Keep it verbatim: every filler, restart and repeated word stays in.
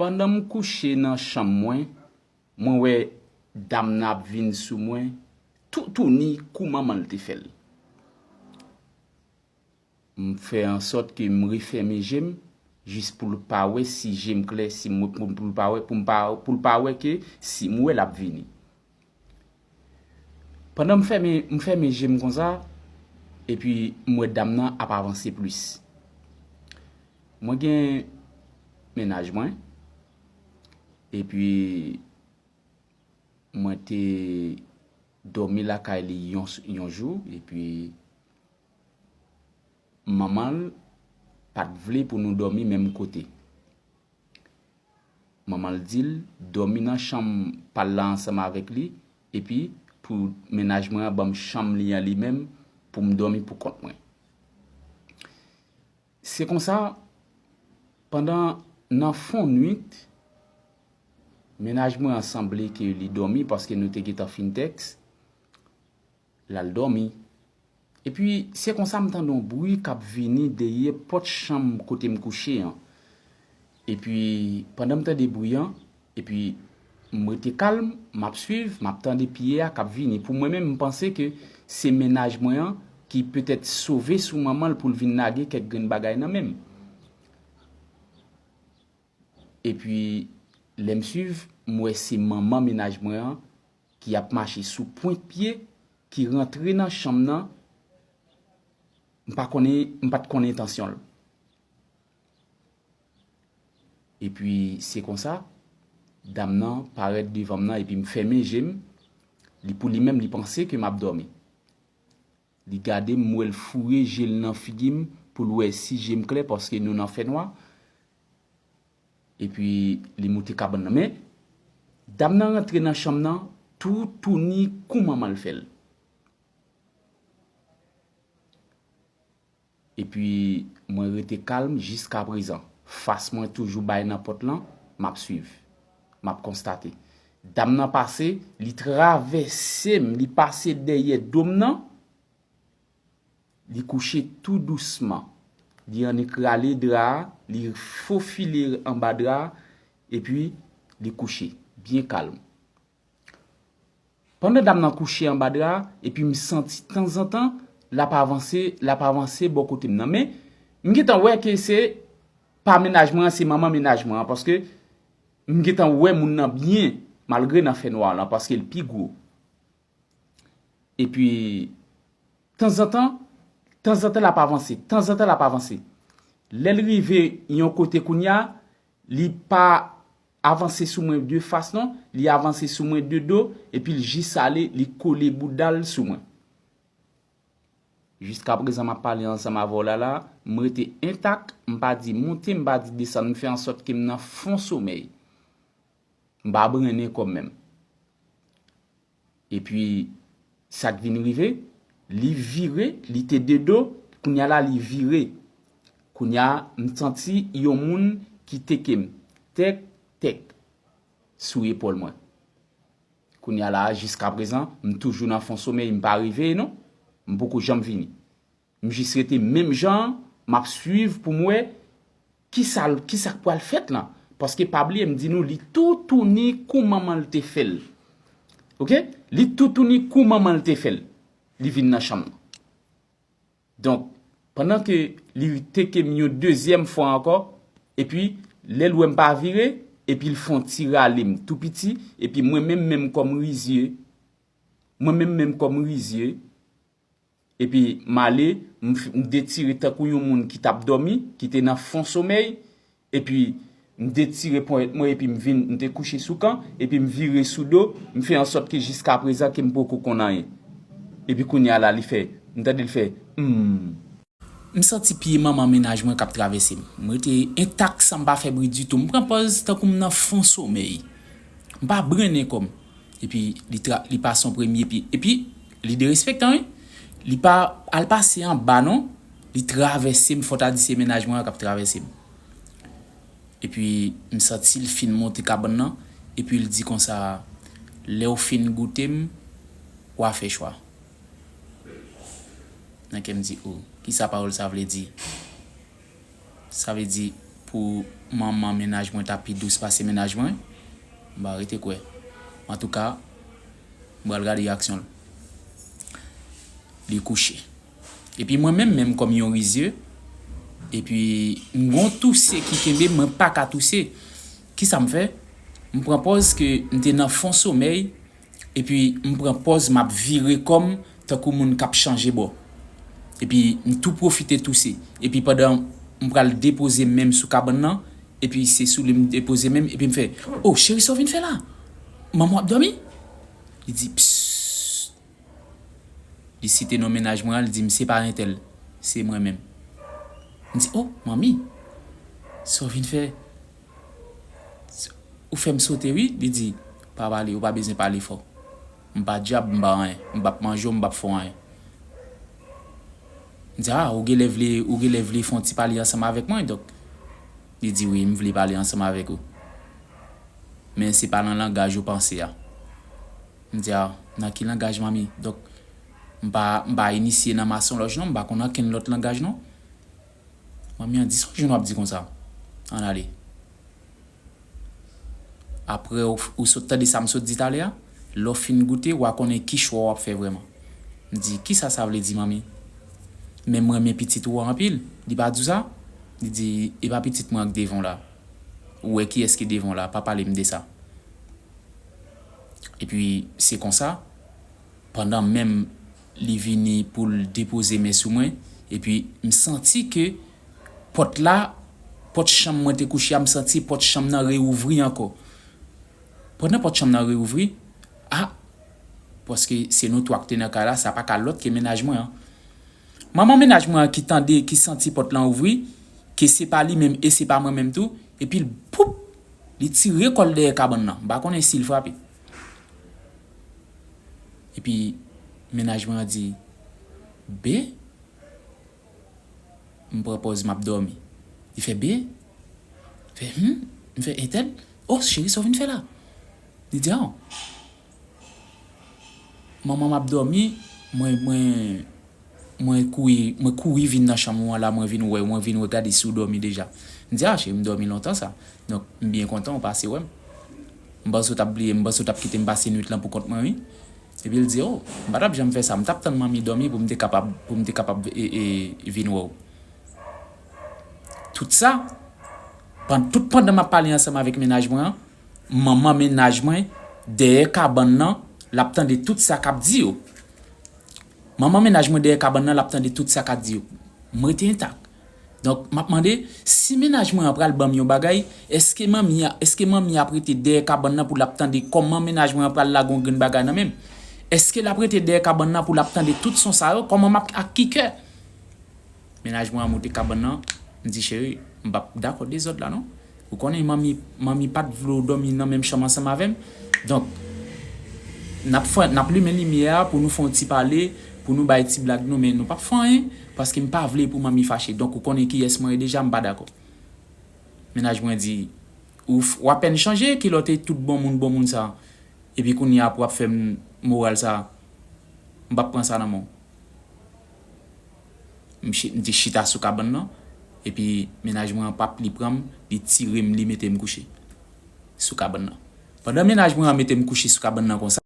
Pandan m kouche nan chanm mwen, mwen wè dam nan ap vin sou mwen, toutouni kou manman l te fè l. M fè ansòt ke m refèmen je m, jis pou l pa wè si je m klè, si m, pou, pou l pa wè, pou m pa, pou l pa wè ke si m wè l ap vini. Pandan m fèmen, m fèmen je m konsa, epi m wè dam nan ap avanse plis. Mwen gen mennaj mwen, epi mwen te dòmi lakay li yon, yon jou, epi manman l pa t vle pou nou dòmi menm kote. Manman l di l dòmi nan chanm pa l la ansanm avèk li, epi pou mennaj mwen an ban m chanm li an li menm pou m dòmi pou kont mwen. Se konsa, pandan nan fon nwit, mennaj mwen an sanble ke li dòmi paske nou te gentan fin tèks, l al dòmi. Epi, se konsa m tande yon bri k ap vini dèyè pòt chanm kote m kouche an. Epi, pandan m tande bri an, epi m rete kalm, m ap swiv, m ap tande pye a k ap vini. Pou mwen menm, m panse ke se mennaj mwen an ki petèt sove sou manman l pou l vin lage kèk grenn bagay nan men m. Epi, lè m swiv, m wè se manman mennaj mwen an ki ap mache sou pwent pye, ki rantre nan chanm nan, m pa konnen, m pa t konnen entansyon l. Epi, se konsa, dam nan parèt devan m nan, epi m fèmen je m, li pou li menm, li panse ke m ap dòmi. Li gade m, m wè l foure je l nan figi m pou l wè si je m klè, paske nou nan fènwa. Epi, li moute kabann nan. Men, dam nan rantre nan chanm nan, toutouni kou manman l fè l. Epi, mwen rete kalm jiskaprezan. Fas mwen toujou bay nan pòt lan, m ap swiv. M ap konstate. Dam nan pase, li travèse m, li pase dèyè do m nan, li kouche tou dousman. Li annik rale dra a, li fofile anba dra a, epi li kouche, byen kalm. Pandan dam nan kouche anba dra a, epi m santi tanzantan, l ap avanse, l ap avanse bò kote m nan. Men, m gentan wè ke se pa mennaj mwen an, se manman mennaj mwen an, paske m gentan wè moun nan byen, malgre nan fènwa lan, paske l pi gwo. Epi, tanzantan, tanzantan l ap avanse, tanzantan l ap avanse. Lè l rive yon kote kounye a, li pa avanse sou mwen de fas non, li avanse sou mwen de do, epi l jis ale, li kole bouda l sou mwen. Jiskaprezan m ap pale ansanm avè w la la, m rete entak, m pa di moute, m pa di desann, m fè ansòt ke m nan fon somèy. M pa brennen kò m menm. Epi, sa k vin rive, li vire, li te de do, kounye a la li vire. Kounye a, m santi yon moun ki teke m, tèk, tèk, sou epòl mwen. Kounye a la, jiskaprezan, m toujou nan fon somèy, m pa reveye non. M poko janm vini. M jis rete menm jan an, m ap swiv pou m wè kisa, kisa k pral fèt lan. Paske pa bliye, m di nou, li toutouni kou manman l te fè l. Oke? Li toutouni kou manman l te fè l. Li vin nan chanm nan. Donk, pandan ke li teke m yon dezyèm fwa ankò, epi lè l wè m pa vire, epi l fè yon ti rale m tou piti, epi mwen menm menm kòm rizye, mwen menm menm kòm rizye, epi m ale, m f-, m detire tankou yon moun ki t ap dòmi, ki te nan fon somèy, epi m detire ponyèt mwen, epi m vin, m te kouche sou kan, epi m vire sou do, m fè ansòt ke jiskaprezan ke m poko konn anyen. Epi kounye a la, li fè, m tande l fè, hmm. M santi pye manman mennaj mwen k ap travèse m. M rete entak san m pa fè bri ditou. M pran pòz tankou m nan fon somèy. M pa brennen kò m. Epi li tra-, li pase yon premye pye. Epi li derespektan, wi. Li pa al pase anba non. Li travèse m, fò ta di se mennaj mwen an k ap travèse m. Epi m santi l fin monte kabann nan. Epi l di konsa, lè w fin goute m, w a fè chwa. Nan kè m di, o, kisa pawòl sa vle di? Sa vle di, pou manman mennaj mwen ta pi dous pase mennaj mwen, m pa rete kwè. Antouka, m pral gade reyaksyon l. Li kouche. Epi mwen menm, menm kòm yon rizye, epi m gon touse ki kenbe m, mwen pa ka touse. Kisa m fè? M pran pòz ke m te nan fon somèy, epi m pran pòz m ap vire kò m tankou moun k ap chanje bò. Epi m tou pwofite touse. Epi pandan m pral depoze men m sou kabann nan, epi se sou li m depoze men m, epi m fè, "O, cheri, sa w vin fè la? Manman w ap dòmi?" Li di, "Psst." Li site non mennaj mwen an, li di m, "Se pa entèl, se mwen menm." M di, "O, manmi, sa w vin fè? Ou fè m sote, wi." Li di, "Pa pale, ou pa bezwen pale fò. M pa dyab, m pa anyen. M p ap manje w, m p ap fè w anyen." M di, "A, ou genlè vle, ou genlè vle fè yon ti pale ansanm avèk mwen, donk." Li di, "Wi, m vle pale ansanm avèk ou. Men se pa nan langaj ou panse a." M di, "A, nan ki langaj, manmi? Donk, m pa, m pa inisye nan masonlòj non, m pa konn ankenn lòt langaj non." Manmi an di, "Sa w jwenn w ap di konsa? Ann ale. Apre ou, ou sot tande sa m sot di talè a, lè w fin goute, w a konnen ki chwa w ap fè vrèman." M di, "Kisa sa vle di, manmi?" "Men m renmen pitit ou a anpil." Li pa di w sa? Li di, "E pa pitit mwen an k devan w la. Ou wè kiyès ki devan w la, pa pale m de sa." Epi se konsa, pandan menm li vini pou l depoze men sou mwen, epi m santi ke pòt la, pòt chanm mwen te kouche a, m santi pòt chanm nan reouvri ankò. Pandan pòt chanm nan reouvri, a, paske se nou twa k te nan kay la, sa pa ka lòt ke mennaj mwen an. Manman mennaj mwen an ki tande, ki santi pòt lan ouvri, ke se pa li menm e se pa mwen menm tou, epi l, poup, li tire kò l dèyè kabann nan. M pa konnen si l frape. Epi mennaj mwen an di, "Be?" M pran pòz m ap dòmi. Li fè, "Be?" M fè, "Hum?" M fè, "Entèl? O, cheri, sa w vin fè la?" Li di, "A, manman m ap dòmi, mwen, mwen, mwen kouri, mwen kouri vin nan chanm ou an la, mwen vin wè, mwen vin wè gade si w dòmi deja." M di, "A, cheri, m dòmi lontan sa. Donk, m byen kontan w pase wè m. M panse w t ap bliye m, m panse w t ap kite m pase nwit lan pou kont mwen, wi." Epi l di, "O, m pa t ap janm fè sa. M t ap tann manmi dòmi pou m te kapab, pou m te kapab, e, e, vin wè w." Tout sa, pan-, tout pandan m ap pale ansanm avèk mennaj mwen an, manman mennaj mwen, dèyè kabann nan, l ap tande tout sa k ap di yo. Manman mennaj mwen dèyè kabann nan, l ap tande tout sa k ap di yo. M rete entak. Donk, m ap mande, si mennaj mwen an pral ban m yon bagay, èske manmi a, èske manmi ap rete dèyè kabann nan pou l ap tande kòman mennaj mwen an pral lage yon grenn bagay nan men m? Èske l ap rete dèyè kabann nan pou l ap tande tout son sa yo? Kòman m ap, ak ki kè? Mennaj mwen an moute kabann nan, m di, "Cheri, m p ap dakò dezòd la non. Ou konnen manmi, manmi pa t vle w dòmi nan menm chanm ansanm avè m. Donk, n ap fè, n ap limen limyè a pou nou fè yon ti pale, pou nou bay ti blag nou, men nou p ap fè anyen, paske m pa vle pou manmi fache. Donk, ou konnen kiyès mwen ye deja, m pa dakò." Mennaj mwen di, "Ou f-, w apèn chanje, kilè w te tout bon moun, bon moun sa? Epi kounye a pou w ap fè m moral sa? M p ap pran sa nan men w." M chi-, m te chita sou kabann nan, epi mennaj mwen an p ap li pran m, li tire m, li mete m kouche sou kabann nan. Pandan mennaj mwen an mete m kouche sou kabann nan konsa,